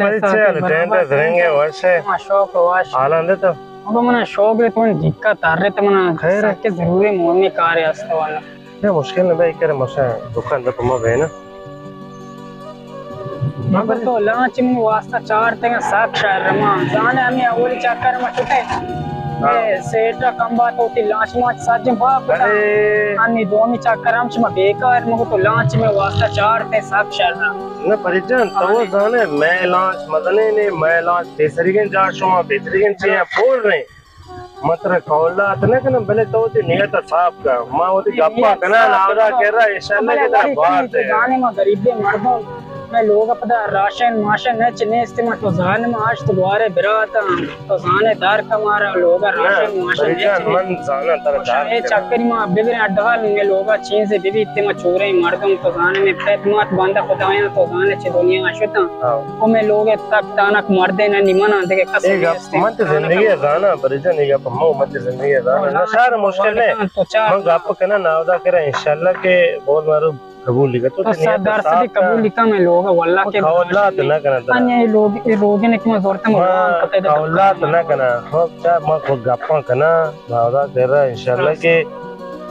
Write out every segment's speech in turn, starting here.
بھائی، چے حال ہے؟ ٹینٹ ہے، زرنگ ہے، وش ہے؟ ہاں، شوق ہے، وش۔ حالاں دے تو؟ ابا، منا شوق ہے، تو من دکا تار رہے تو منا خیر ہے؟ سکے ضروری مونی کار ہے، است والا۔ یہ مشکل نہیں بھائی، کرے مسا دکان دے پما بہنا۔ مگر تو لانچ من واسطہ چارتگ، سک شر ما۔ زانے ہمیں اولی چکر ما کتے۔ ہاں۔ اے سیٹا کمبا تو تی لانچ مانچ سجن پاک کتا۔ ارے۔ انی دومی چکر ہم شما بیکار، مگو تو لانچ من واسطہ چارتگ، سک شر۔ نہ پری جان، تو زانے میں لانچ مزنے نے، میں لانچ پیسریگیں جا شما پیسریگیں چیاں پور رہے۔ من ترا قولات نہ کناں، بلے تو وتی نیت ءَ صاف کن۔ ما وتی گپاں کناں، ناودا کرا، انشاءاللہ کہ ترا بار دے۔ تو زانے ما غریبیں مردم، میں لوگ ءَ پدا راشن ماشن ہچ نیست، ما تو زانے ما ہشت گوارے براتاں، تو زانے دار کا مارا لوگ ءَ راشن ماشن ہچ نیست۔ من زاناں ترا دار اے چکری ما ببریں اڈغال، میں لوگ ءَ چیزے ببیت، ما چوریں مردم، تو زانے میں پت مات بندہ خدایاں، تو زانے چہ دنیا شتاں۔ ہاں۔ او میں لوگ ءَ تک تانک مردے نہ نی من آں دگہ کس اے گپ من تے زندگی ءَ زاناں، بری جان، اے گپ من تے زندگی ءَ زاناں۔ نہ شر، مشکل نہ۔ من گپ کناں ناودا کرا، انشاءاللہ کہ بول مارو قبول لکھا۔ تو صد درصد قبول لکھا، میں لوگ ءَ واللہ کہ قولات نہ کناں ترا۔ اے لوگ، اے لوگ نے کہ من زورتا، من قولات نہ کناں۔ ہو، چا من خود گپاں کناں۔ ناودا کرا انشاءاللہ کہ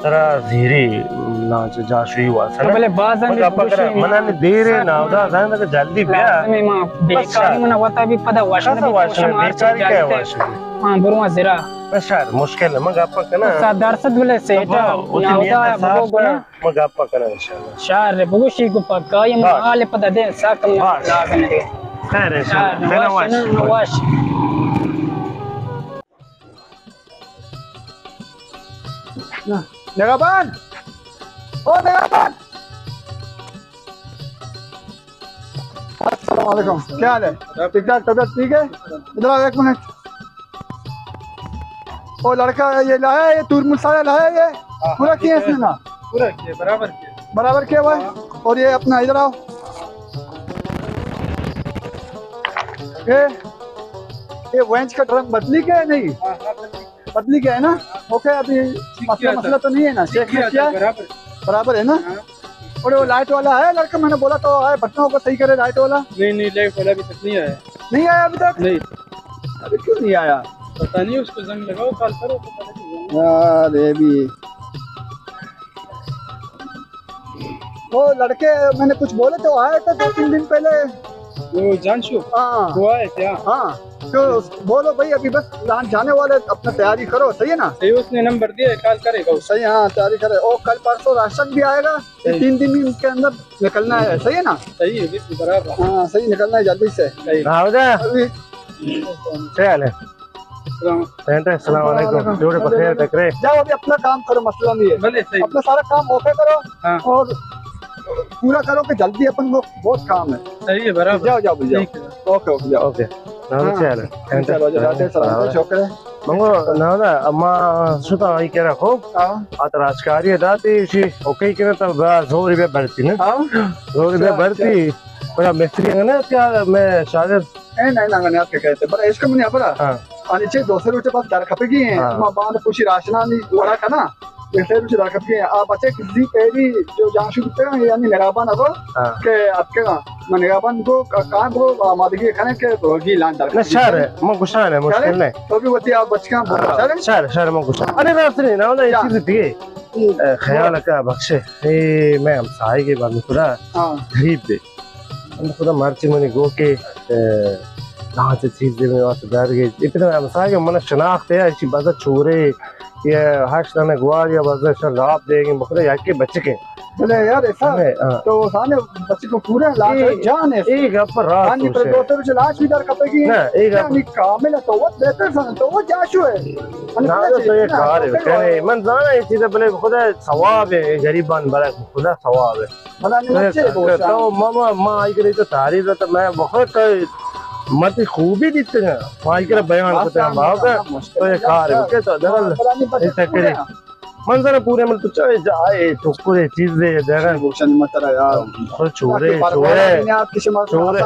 ترا زیری لانچ جاشوئی واسطہ۔ بلے باز ہم گپا کرا، من نے دیر ہے ناودا، زان کہ جلدی بیا۔ لازم ہے، ما بیکاری من وتا بھی پدا واشن، بیکاری کیا واشن؟ ہاں، برو زرا۔ شر، مشکل ہے، من گپا کناں۔ صد درصد بلے سیٹا ناودا ہے، بگو گنا۔ من گپا کناں انشاءاللہ۔ شر، بگو شی کو پکا، یہ مال پدا دے، سک لازم ہے۔ خیر ہے، شر، واش۔ نگہبان! او نگہبان! السلام علیکم، کیا حال ہے؟ ٹھیک ٹھاک، طبیعت ٹھیک ہے؟ ادھر آؤ ایک منٹ۔ او لڑکا یہ لایا ہے، یہ ترمس سارا لایا ہے یہ؟ ہاں، پورا کیا ہے اس نے نا؟ پورا کیا، برابر کیا۔ برابر کیا ہوا ہے؟ ہاں۔ اور یہ اپنا ادھر آؤ۔ یہ، یہ وینچ کا ڈرم بدلی کیا ہے نہیں؟ ہاں، ہاں، بدلی۔ بدلی گیا ہے نا؟ اوکے، ابھی مسئلہ، مسئلہ تو نہیں ہے نا؟ چیک کیا؟ برابر۔ برابر ہے نا؟ ہاں۔ اور وہ لائٹ والا ہے لڑکا، میں نے بولا تو آئے بٹنوں کو صحیح کرے لائٹ والا۔ نہیں، نہیں، لائٹ والا ابھی تک نہیں آیا۔ نہیں آیا ابھی تک؟ نہیں۔ ابھی کیوں نہیں آیا؟ پتہ نہیں، اس کو زنگ لگاؤ، کال کرو، پتہ نہیں۔ یار، یہ بھی وہ لڑکے، میں نے کچھ بولے تو آئے تھے دو تین دن پہلے۔ وہ جانشو؟ ہاں۔ وہ آئے تھے، ہاں۔ ہاں۔ تو بولو بھائی، ابھی بس لانچ جانے والے، اپنا تیاری کرو، صحیح ہے نا؟ صحیح، اس نے نمبر دیا ہے، کال کرے گا۔ صحیح، ہاں، تیاری کرے۔ اور کل پرسوں راشن بھی آئے گا، یہ صحیح۔ تین دن کے اندر نکلنا ہے، صحیح ہے نا؟ صحیح ہے، بالکل برابر۔ ہاں، صحیح، نکلنا ہے جلدی سے۔ صحیح۔ ہاں، ہو جائے۔ ابھی کیا حال ہے؟ السلام۔ سینٹر، السلام علیکم۔ جوڑے بخیر تکرے۔ جاؤ، ابھی اپنا کام کرو، مسئلہ نہیں ہے۔ بھلے صحیح۔ اپنا سارا کام اوکے کرو۔ ہاں۔ اور پورا کرو کہ جلدی اپن کو بہت کام ہے۔ صحیح ہے، برابر۔ جاؤ، جاؤ، بھائی، جاؤ۔ ٹھیک ہے۔ اوکے، اوکے، جاؤ۔ اوکے۔ ناودا، ہاں۔ چے حال ہے؟ سینٹر۔ چلو، جاؤ، سینٹر۔ شکر ہے۔ منگو، ناودا، ما شتا آئی کرا خوب۔ ہاں۔ آ تراچکاری داتی، شی اوکے کرا تو با زور بیا برتی نا۔ ہاں۔ زور بیا برتی۔ بڑا مستری ہے نا، کیا میں شاگرد اے نہ، نہ، نہ، کہ کہتے، بڑا عشق منی ابرا۔ ہاں۔ آنی چے دو سو روچ بعد در کپگی ہیں، ہاں۔ ما باند پوشی راشنانی وڑا کنا، دو سو روچ در کپگی ہیں۔ آ بچے کسی پہلی جو جانشو بیتے ہیں، یعنی نگہبان ابا، ہاں۔ کہ اتکے گا، من نگہبان کو کا-، کام کو آمادگی کھنے کہ روگی لان در نہ، کپگی۔ شر ہے، من گشان ہے، مشکل نہیں۔ تو بھی وتی آپ بچکاں بہت، ہاں، شر ہے؟ شر، شر، من گشان۔ ارے راست نہیں، نہ، نہ، یہ چیز دیے۔ ہوں۔ اے، خیال کا بخشے۔ اے، میں ہمسائے کے بعد میں خدا ہاں۔ غریب دے۔ من خدا مرچی منی گو کہ، اے، داں چہ چیز دے میں واسطہ در گئے۔ اتنا ہمسائے کہ من شناخت ہے، اسی بازا چورے، یا ہشت دانے گوار یا بازا شر راب دے گئے، بخدا یا کہ بچکے۔ بلے یار ایسا، ہاں۔ تو سانے بچکو پورا لاش اے، جان ہے۔ اے گپ راست ہاں جی، پر دوسرے۔ دوسرے لاش بھی در کپے گی۔ نہ، اے گپ یعنی کامل ہے، تو وہ بہتر سن، تو وہ جاشو ہے۔ نہ، تو یہ کار ہے، کہنے، من زانا یہ چیز ہے، بلے خدا ثواب ہے، غریبان بلے خدا ثواب ہے۔ تو ما، ما، ما آئی کرے تو تعریف ہے تو میں بہت مت خوبی دیتے ہیں۔ ما آئی کرے بیان کرتے ہیں، بھاؤ کا تو یہ کار ہے، کہ تو دراصل یہ چکر ہے۔ منظر پورے ملک تو چاہے جائے، ٹکرے، چیزے، دراصل۔ گوشن مترا یار۔ خود چورے، چورے۔ چورے۔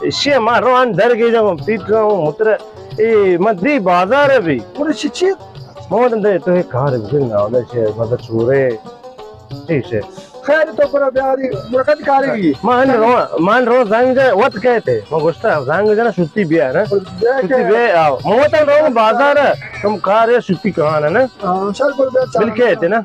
اشی ما روان در گئی جاؤں، پیٹ رہا ہوں، مترا۔ اے، من دی بازار ہے بھی۔ پورے شچیت۔ موت دے تو یہ کار ہے، بھی نہ ہوتا، مطلب چورے۔ ٹھیک ہے۔ خیر، تو برو بیاری، برو کدی کاری گی؟ من رو، من رو زنگ جا وت کہتے۔ من گوشتا زنگ جا، شتی بیا نا۔ بیا شتی کہ بیا، آؤ۔ من وت رو بازار، کم کار ہے، شتی کہاں ہے نا؟ ہاں، چل برو بیا، چل۔ بل کہتے نا؟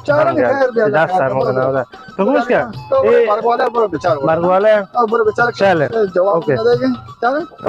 چارا ہاں، خیر بیا، دس سال مکنا ہوگا۔ تو گوش کیا؟ تو برو، اے، مرگ والا برو بچار۔ مرگ والا؟ ہاں، برو بچار۔ چل۔ جواب اوکے۔ نہ دے گے۔ چل۔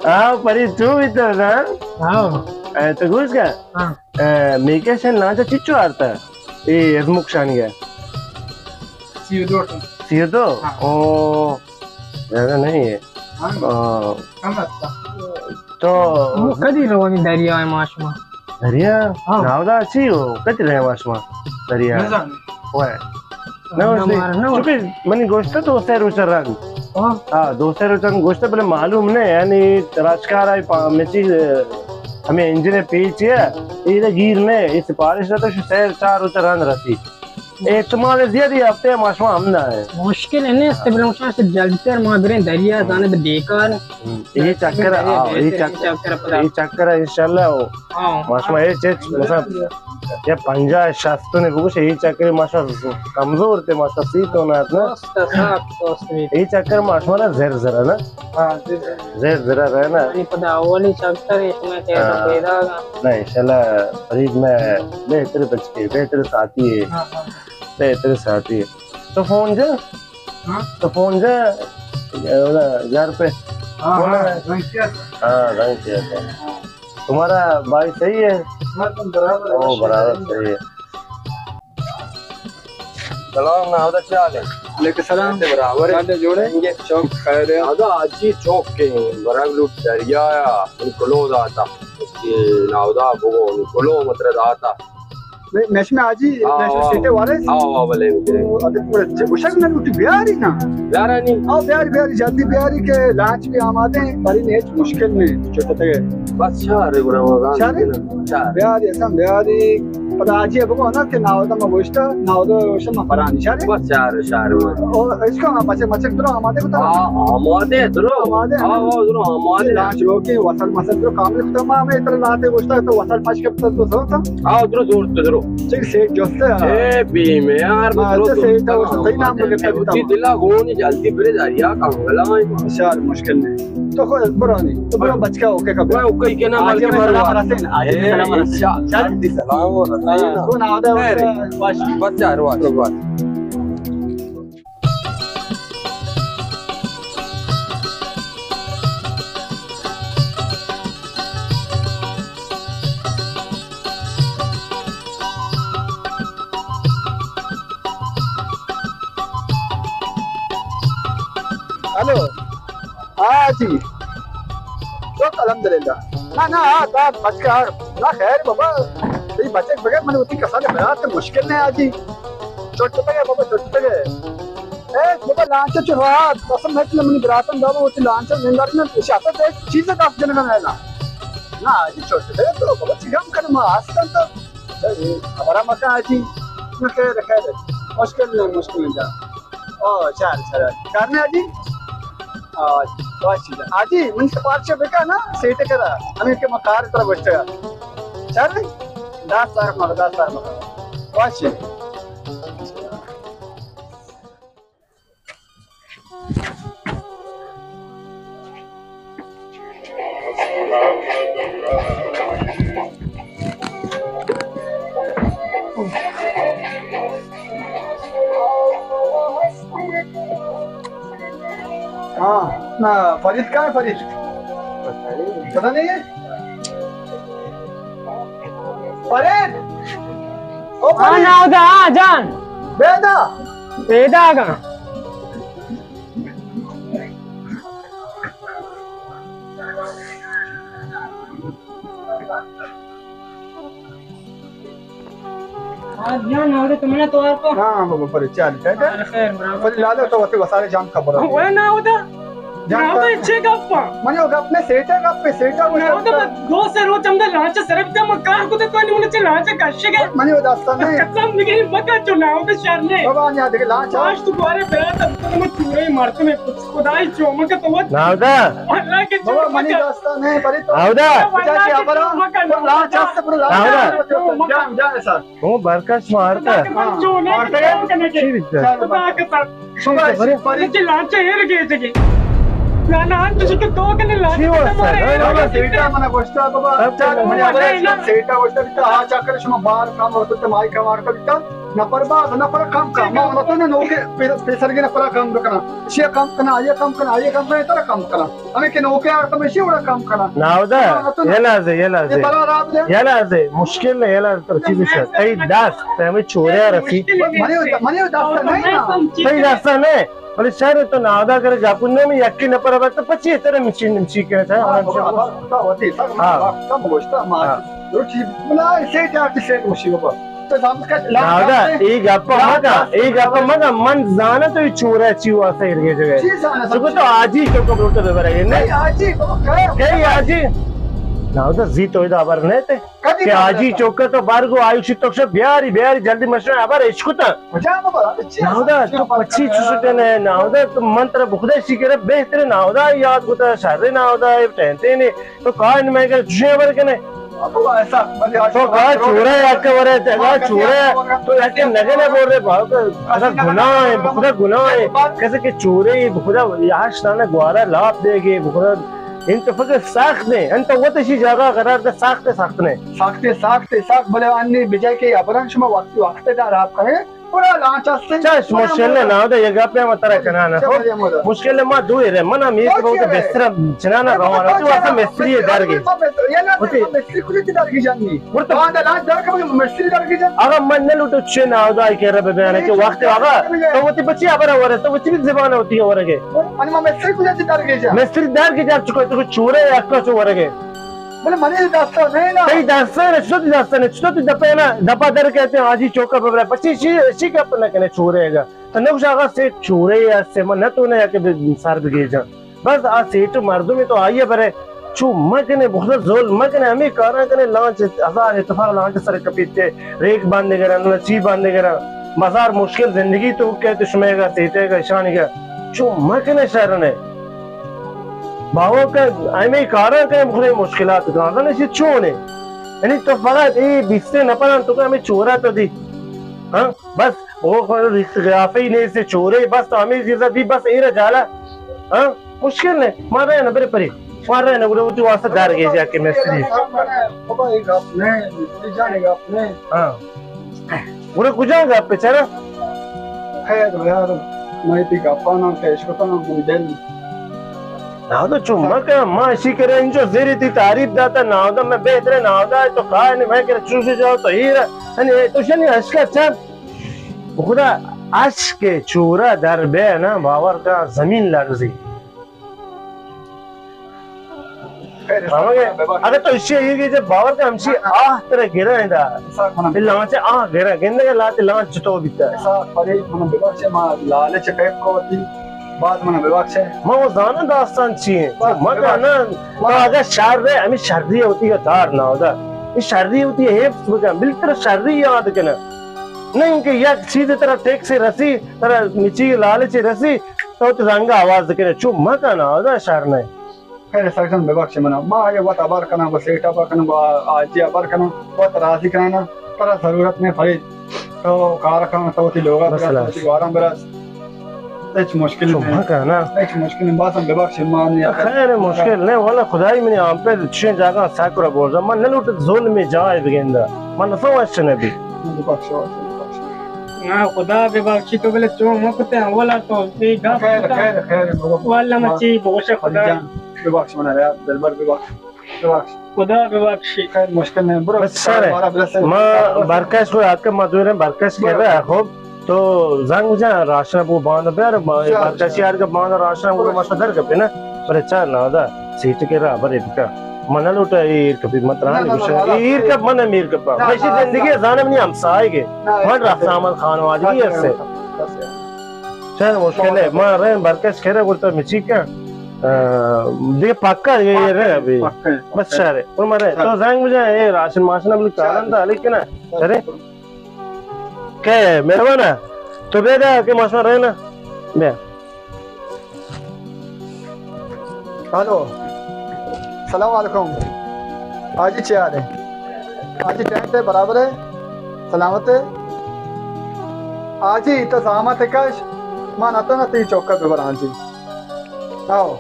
ہاں، پری تو بھی تو نا؟ ہاں۔ اے، تو گوش کا؟ ہاں۔ اے، میکے شن لانچا چچو آرتا؟ اے، ازمک شانی ہے۔ سی و دو ٹن۔ سی و دو؟ ہاں۔ او، زیادہ نہیں ہے۔ ہاں۔ آ، کم آتا۔ تو وہ کدی روانی دریا ہے ماشما؟ دریا؟ ہاں۔ ناودا چی ہو؟ کتی رہے واشما؟ دریا۔ نہ جانے۔ وے۔ نہ نہ وشنی۔ مارا، نہ چونکہ منی گوشت تو سہ روچ رند۔ ہاں۔ ہاں، دو سہ روچ رند گوشت، بلے معلوم نہ، یعنی راجکار آئی پا-، مچی، ہمیں انجن پیچ ہے، یہ گیر نہ، یہ سفارش رہتا شو سہ چار روچ رند رسی۔ احتمال زیادی ہفتے ما شما ہم نہ ہے۔ مشکل ہے نہیں، استبرم شما سے جلدی تر ما بریں دریا، ہاں۔ زانے بیکار۔ ہم، اے چکر، آ، اے چکر، چکر پدا۔ اے چکر انشاءاللہ ہو۔ ہاں۔ ما شما اے چیز، مثلاً، یا پنجاہ شصت نے بگوش، اے چکر ما شما کمزور تے، ما شما سی تو نہ اتنا۔ سست، سخت سست بھی۔ اے چکر ما شما نا زر زر ہے نا؟ ہاں، زر زر۔ زر زر ہے نا؟ یعنی پدا اولی چکر ہے، شما کہہ ہاں۔ پیدا گا۔ نہ، انشاءاللہ فرید میں بہتر بچ کے، بہتر ساتھی ہے۔ ہاں، ہاں۔ بہتر ساتھی ہے۔ تو فون جا؟ ہاں؟ تو فون جا، اے، اولا، یار پہ۔ ہاں، فون ہاں، ہے؟ رنگ کیا تھا؟ ہاں، رنگ کیا تھا۔ تمہارا بھائی صحیح ہے؟ ہاں، تم برابر ہے، او، برابر صحیح ہے۔ سلام، ناودا، کیا حال ہے؟ وعلیکم السلام۔ کیسے برابر ہے؟ کیا حال ہے، جوڑے؟ انگے چوک خیر ہے؟ ناودا، آجی چوک کے برابر لوٹ دریا ہے، ان کلو داتا۔ اس کے ناودا بگو، ان کلو متر داتا۔ میں، میں اس میں آجی، آؤ، میں اس میں آؤ۔ سیٹے والے۔ آؤ، آؤ، بلے، بلے۔ ابھی پورا چ-، اشک نہ لوٹی، بیاری نا۔ بیارا نہیں۔ آؤ، بیاری، بیاری، جلدی بیاری کہ لانچ بھی آمادے ہیں، پر ان ہیچ مشکل نہیں، چھوٹے تھے۔ بس شہر ہے، گڑا وہ شہر ہے؟ شہر۔ بیاری، اساں بیاری، پدا آجی ابو کو نا کہ ناودا میں گوشتا، ناودا گوشتا میں پرانی، شہر ہے؟ بس شہر، شہر ہے۔ اور اس کا مچک، مچک درو آمادے کو تھا؟ ہاں، آمادے درو۔ آمادے۔ ہاں، ہاں، درو آمادے۔ لانچ رو کے وصل، مسل درو کامل ختم، میں اتنا لاتے گوشتا تو وصل پاش کے تو سو تھا۔ آؤ، درو زور تو درو۔ چک سیٹ جوست ہے۔ اے بی میں یار، ہاں، درو اچھا، سیٹ ہے، وہ تو صحیح نام پہ کرتا ہے۔ جی دلا گونی جلدی برے جا، یا کام گلا ہے۔ شار مشکل نہیں۔ تو خو برانی، تو برا بچکا اوکے کا۔ اوکے کے نا، آج میں سلام رسین، آج میں سلام رسین۔ جلدی سلام رسین۔ ہاں، کون آدھا خیر۔ بچہ رواج، رواج۔ ہاں جی۔ شکر الحمدللہ۔ نہ، نہ، آ، آ، بچک آ، نہ، خیر بابا، تئی بچک بغیر من وتی کسان برات مشکل نہ آ جی۔ چھٹتگ ئے بابا، چھٹتگ ئے۔ اے بابا، لانچ چہ راہ، قسم ہے کہ منی براتن دابا وتی لانچ نندار نہ، شاتا تو چیز دست جنگا نہ نا۔ نہ آ جی، چھٹتگ ئے تو بابا، چی ہم کن ما ہستن تو۔ خبر مکن آ جی۔ نہ، خیر، خیر۔ مشکل نہ، مشکل نہ۔ او، چل، چل۔ کرنے آ جی؟ آ، بس ٹھیک ہے۔ آ جی، من سفارش بکن نا، سیٹ کرا۔ ہمیں کہ مکار ترا گوشتگا۔ چل، دس ہزار مگا، دس ہزار مگا۔ بس ٹھیک ہے۔ ہاں، نہ، فرید کہاں ہے، فرید؟ پتہ نہیں ہے۔ فرید! او ہاں، فرید! ناودا، ہاں جان۔ بیدا! بیدا آگا۔ آ، بیا ناودا، تو منا توار کو۔ ہاں، ہاں، بابا، پرے چال، ٹھیک ہے؟ ہاں، خیر، برابر۔ پرے لالا تو وتی وسارے جام خبر ہے۔ وہ ناودا۔ جام ناودا، خبر۔ چے گپا؟ منی وہ گپ نے سیٹا گپ پہ سیٹا وہ ناودا، شرط۔ بس دو سے روچ ہمدا لانچ سرب جام کار کو تو نہیں، منی چے لانچ کشے گئے۔ منی وہ داستان نہیں۔ قسم بگی بکا چو ناودا شر نے۔ بابا، نیا دیکھ لانچ۔ آج تو گوارے برات، تو میں چورے مارتے میں خدائی چو مکا تو وہ ناودا۔ اللہ کے بابا، چور منی مکا۔ داستان نہیں، پرے تو ناودا۔ بچا کیا برا؟ تو لانچ آستے پر لانچ ناودا۔ آستے پر جام، جام سر۔ ہوں، برکش مارتا۔ ہاں، مارتا ہے۔ چی بیتا؟ چلو، بس۔ شما، شما، لانچ ایر گیجگی۔ نا، نا، انت چی کہ تو کنے لانچ چی واسطہ؟ نا، نا، سیٹا منا گوشتا، بابا، سب چاک چلو۔ منی ابا سیٹا گوشتا بیتا، ہاں، چاکر شما بار کم اور تو مائی کم آرتا بیتا، نفر باز، نفر کم کم، ما تو نے نوکے پی-، پیسر کے نفر کم بکنا، شی کم کنا، یہ کم کنا، یہ کم کنا، ترا کم کنا۔ ہمیں کہ نوکے آرتا میں شی وڑا کم کنا۔ ناودا، ہاں، تو یہ لازے، یہ لازے۔ یہ بلا رات دے۔ یہ لازے، مشکل نہیں، یہ لازے، تر چیز شد۔ تئی دست، تئی ہمیں چورے رسی۔ منی، منی دست نہیں نا۔ تئی دست نہیں۔ بلے شر تو ناودا کرے گپ نہ میں یکی نفر بات تو پچی ترے مشین مشی کرے تھا۔ ہاں، بابا، بابا، تو ہوتی، سب ہاں۔ وقت کم گوشتا، ما ہاں۔ روچی بلا سیٹ آتی سیٹ مشی بابا۔ ناودا، اے گپ مگا، اے گپ مگا، من زاناں تو اے چورا چی واسطہ ایر گیجگے۔ چی زاناں؟ تو تو آجی چوکا بروٹے ببرے، نہیں؟ نہیں، آجی، تو کہے؟ کہے آجی؟ ناودا، زی تو ادا خبر نہیں تے؟ کدی کہ خبر آجی تھا؟ چوکا تو بار گو آیوشی تو شب بیاری، بیاری، جلدی مشورہ خبر اشکتا۔ ناودا، تو پچی چوش کنے، ناودا، تو من ترا بخدا شی کرے بہتر ناودا یاد گتا، شر ناودا، ٹینتے نے۔ تو کاہ میں کر چوشیں خبر کنے۔ تو کاہ چورا یک ورے، تگا چورا، تو یک نگنے بول رہے، بہت گناہ ہے، بخدا گناہ ہے۔ کسے کہ چورے، بخدا یاش تانا گوارا لاپ دے گے، بخدا ان تو فکر سخت ہے، ان تو وت اسی جگہ قرار دے سخت ہے، سخت نے۔ سخت ہے، سخت ہے، سخت، بلے انی بجائے کہ ابران شما وقت، وقت دار آپ کرے۔ پورا لانچ است۔ چش، مشکل نہ، ناودا، یہ گپ ہم ترا کنانا۔ چہ بجے مدد؟ مشکل ما دو رے، من ہم ایک بہت بستر چنانا روانا۔ تو اصلا مستری درگی۔ مستری کجا چی درگی جانی؟ ورتا۔ لانچ در کم مستری درگی جان۔ اگر من نہ لوٹو چے ناودا کہ رب بیان کہ وقت آگا تو وتی بچی خبر ورے، تو وتی زبان ہوتی ورگے۔ من ما مستری کجا چی درگی جان؟ مستری درگی جان چکو تو چورے اکا چو ورگے۔ بلے منی دستا نہیں نا۔ تئی دستا نے، چطور تئی دستا نے، چطور تئی دپا نا، دپا در کہتے ہیں، آجی چوکا ببرا۔ پچی شی، شی گپ نہ کنے چورے گا۔ تو نقش آغا سے چورے یا سے من نہ تو نہ یا کہ سر بگیجاں۔ بس آ سیٹ مردمی تو آئیے برے۔ چو مکنے، بخدا ظلم مکنے، ہمیں کاراں کنے لانچ، ہزار اتفاق لانچ سر کپیتے، ریک باندے گرن، نہ چی باندے گرن۔ بازار مشکل زندگی تو کہتے شمے گا، سیٹے گا، شانی گا۔ چو مکنے شرنے۔ باوک ء ہمے کاراں کن بخدے مشکلات گاندن اسی چون ہے؟ یعنی تو فقط اے بیستے نفران تو کہ ہمیں چورا تو دی۔ ہاں؟ بس وہ ریت غیافی نہیں سے چورے، بس تو ہمیں چیزا دی، بس ایر جالا۔ ہاں؟ مشکل نہیں۔ مارا ہے نا برے پری۔ مارا ہے نا گڑا وہ تو واسطہ دار گئے جا کے مستری۔ بابا، ایک آپ نے، مستری جان، ایک آپ نے۔ ہاں۔ گڑا کجا گپ چرا؟ خیر یار، میں تی گپانا پیش کتاں من دل۔ ناودا چو مکن، ما اشی کرے انچو زیری تی تعریف داتا، ناودا میں بہترے، ناودا تو کائے نہیں، میں کرے چوشی جاؤ تو ہیر، یعنی تو شنی اشکا چند۔ خدا اشک چورا در بے نا، باور کا زمین لرزی۔ سمجھ گئے؟ اگر تو اشی یہ کہ باور کا ہمشی آہ ترا گرا ہے دا۔ اسحاق، من یہ لانچ آہ گرا، گندے کا لاتے لانچ چتو بیتا۔ اسحاق فرید، من ببخش، ما لالچ فیک کو ہوتی، بعد من ببخش۔ ما وہ زانا داستان چی ہے؟ بس، ما ببخش۔ کہنا، تو اگر شر ہے، ہمیں شری ہوتی ہے دار نہ ہوتا۔ یہ شری ہوتی ہے، حفظ بکن، بالکل شری یاد کنا۔ نہیں کہ یک چیز ترا ٹیکس رسی، ترا مچی لالچ رسی، تو تو رنگ آواز کنے، چو مکن، آ، دا شر نہ۔ خیر، سرجن ببخش منا۔ ما یہ وت ابر کناں، گو سیٹا پر کناں، گو آجی ابر کناں، وت راضی کناں، ترا ضرورت نہیں فرید۔ تو کار کن، تو تی لوگا بس برس، خلاص۔ تو تی گوارا برس۔ ہچ مشکل چو نہیں۔ مکن نا۔ ہچ مشکل نہیں، بس ہم ببخش ما نہیں۔ خیر، مشکل نہیں، والا خدائی منی آم پہ چین جاگا سکر بولتا۔ من نہ لوٹ ظلم جائے بگندا۔ من نہ سمجھ چنے بھی۔ ببخش، ببخش۔ ہاں، خدا ببخشی تو بلے چون مکتے اولا تو اے گپ خیر، کتا۔ خیر، خیر، بابا۔ واللہ ما چی بگوشے خدا۔ جان، ببخش منا یار، دلبر ببخش۔ ببخش۔ خدا ببخشی۔ خیر، مشکل نہیں، برو۔ بس سر، ہمارا بلے سر۔ ما برکش کو آکے مزوریں برکش کر رہا ہے، خوب۔ تو زنگ جان راشن بو باند بیار، ما چار، برکشی چار۔ آر کے باند راشن بو مشو در کپے نا۔ بلے چار نا دا، سیٹ کے را بلے بکا۔ من لوٹا ایر کپی مت رانی نہ، نہ، گوشے۔ نہ، نہ، ایر کپ من میر کپا۔ نہ، میں اسی نہ، زندگی نہ۔ زانم نہیں ہمسائے گے۔ نہ، من نہ، رفتہ نہ۔ احمد خانوادگی نہ، ہے سے۔ نہ، نہ۔ چل مشکل ہے۔ ما رہن برکش کرے بولتا مچی کا۔ آ، دیگه پکا دیگه یہ رہے ابھی۔ پکا ہے، پکا ہے۔ بس شارے۔ اور مرے۔ تو زنگ بجا، اے راشن ماشن ابھی کارن دا، لیکن نا۔ ارے۔ کہ مہربان ہے۔ تو بے دا کہ ماشما رہے نا۔ بے۔ ہلو، سلام علیکم۔ حاجی چی حال ہے؟ حاجی ٹینٹ ہے، برابر ہے، سلامت ہے؟ حاجی تو زحمت کش، ما نتونا تی چوکا ببراں جی۔ آؤ۔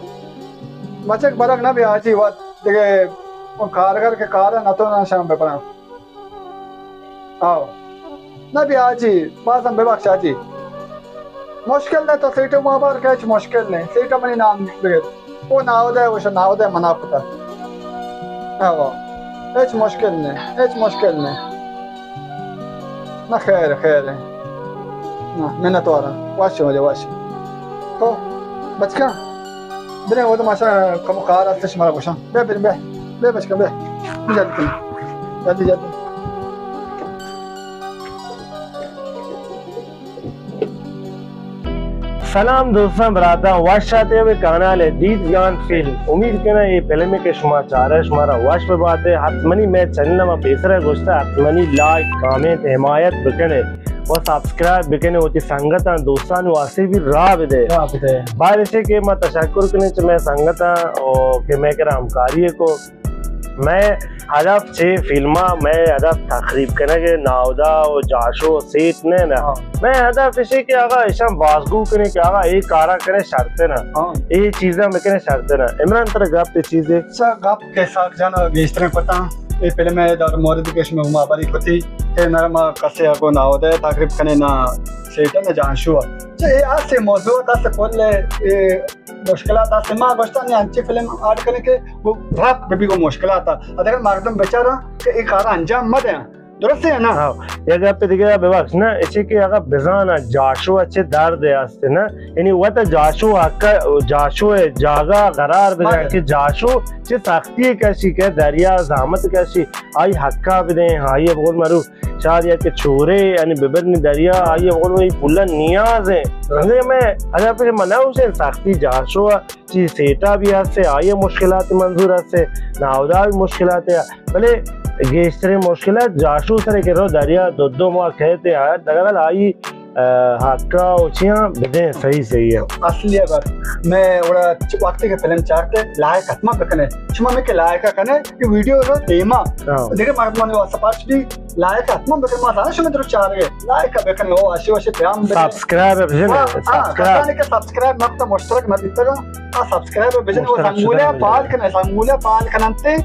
بچک برگ نہ بی حاجی، وت دیگه کارگر کے کار نتونا شام ببراں۔ آؤ۔ نہ بی حاجی، بازم ببخش حاجی۔ مشکل نہ تو سیٹ ما بار کہ ہچ مشکل نہیں۔ سیٹ منی نام بگر۔ او ناودہ ہے، وش ناودہ ہے منا پتا۔ آؤ۔ ہچ مشکل نہیں، ہچ مشکل نہیں۔ نہ خیر، خیر ہے۔ نہ، منت وارا۔ واش مجھے واش۔ تو بچکا۔ بنے وہ تو ماشا کم کار است شمارا گوشاں۔ بے، بے، بے۔ بے بچکا، بے۔ جلدی کن۔ جلدی، جلدی۔ سلام دوستاں، براتاں، وش آتے ہوئے کانال دیدگان فلم۔ امید کناں یہ فلم کہ شما چارے شمارا وش بباتے۔ حتمنی میں چینل ما پیسرا گوشتا، حتمنی لائک، کامنٹ، حمایت بکنے و سبسکرائب بکنے، وتی سنگتاں دوستاں واسطے بھی راہ بدے۔ راہ بدے۔ بار اسے کہ ما تشکر کنیں چہ میں سنگتاں او کہ میں کرا ہمکاری کو۔ میں ہدف چہ فلما، میں ہدف تخریب کنگ ناودا و جاشو و سیٹ نہ نا۔ ہاں۔ میں ہدف اسے کہ آقا اشان بازگو کنے کہ آقا اے کارا کنے شرط نا۔ ہاں۔ اے چیزاں بکنے شرط نا۔ عمران ترا گپ چیزے۔ سا گپ کہ ساک جان گیشتریں پتا اے فلم ہے در مورد کہ شما ما بری کتی کہ نرما کسے کو ناودا تخریب کنے نا سیٹ نا جاشو۔ چہ اے آسے موضوع دست کل اے مشکلات است۔ ما گوشتن انچی فلم آرٹ کنیں کہ وہ رب ببی وہ مشکلات۔ اگر مردم بچارا کہ اے کار انجام مدیں، درست ہے نا؟ ہاں، یک گپ دیگه ببخش نا، اسی کہ اگر بزانا جاشو چہ درد است نا، یعنی وت جاشو حق، جاشو جاگا قرار بدن بلے۔ کہ جاشو چہ سختی کشی کہ دریا زحمت کشی، آئی حقا بدیں، آئی بقول مرو شاید یک چورے، یعنی ببرنی دریا، آئی بقول مرو پولا نیاز ہے۔ ہمیں میں اگر پھر مناوش سختی جاشو چی سیٹا بھی ہستے، آئی مشکلات منظور ہستے، ناودا بھی مشکلات ہے، بلے گیشترین مشکلات جاشو سرے کہ رو دریا دو دو ماہ کہتے ہیں، دگل آئی، آ، حقا و چیاں بدیں صحیح صحیح ہے۔ اصلی ہے بات، میں وڑا چ-، وقتی کہ فلم چارتے لائک حتما بکنے، شما میں کہ لائک کنے، یہ ویڈیو رو دیما، ہاں۔ دیکھے مردمانی واسطہ پاس بھی لائک حتما بکن، ما زاناں شما درو چارگے۔ لائک بکن، او اشی وشی پیام بکن۔ سبسکرائب بجن، ہاں، ہاں، سبسکرائب۔ کسانی کہ سبسکرائب مکتا مشترک نہ بیتگا، آ سبسکرائب بجن، و مشترک زنگولیا چنل پال بجن۔ کن، زنگولیا پال کننتے،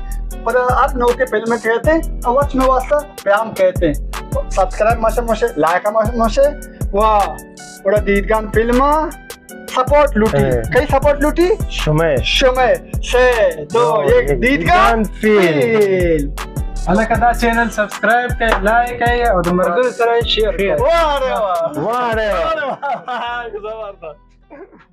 پر ہر نوکے فلم کہتے، او وقت میں واسطہ پیام کہتے۔ سبسکرائب ماشا مشے، لائک ماشا مشے، و اوڑا دیدگان فلم سپورٹ لوٹی۔ اے۔ کئی سپورٹ لوٹی؟ شمئے۔ شمئے۔ سے، دو، دو، ایک، ایک، دیدگان دیدگان فیل۔ فیل۔ اللہ کدا چینل سبسکرائب کئے، لائک کئے اور مردم سرا شیئر کئے۔ واہ رے واہ۔ واہ رے واہ۔ واہ رے واہ۔ زبردست۔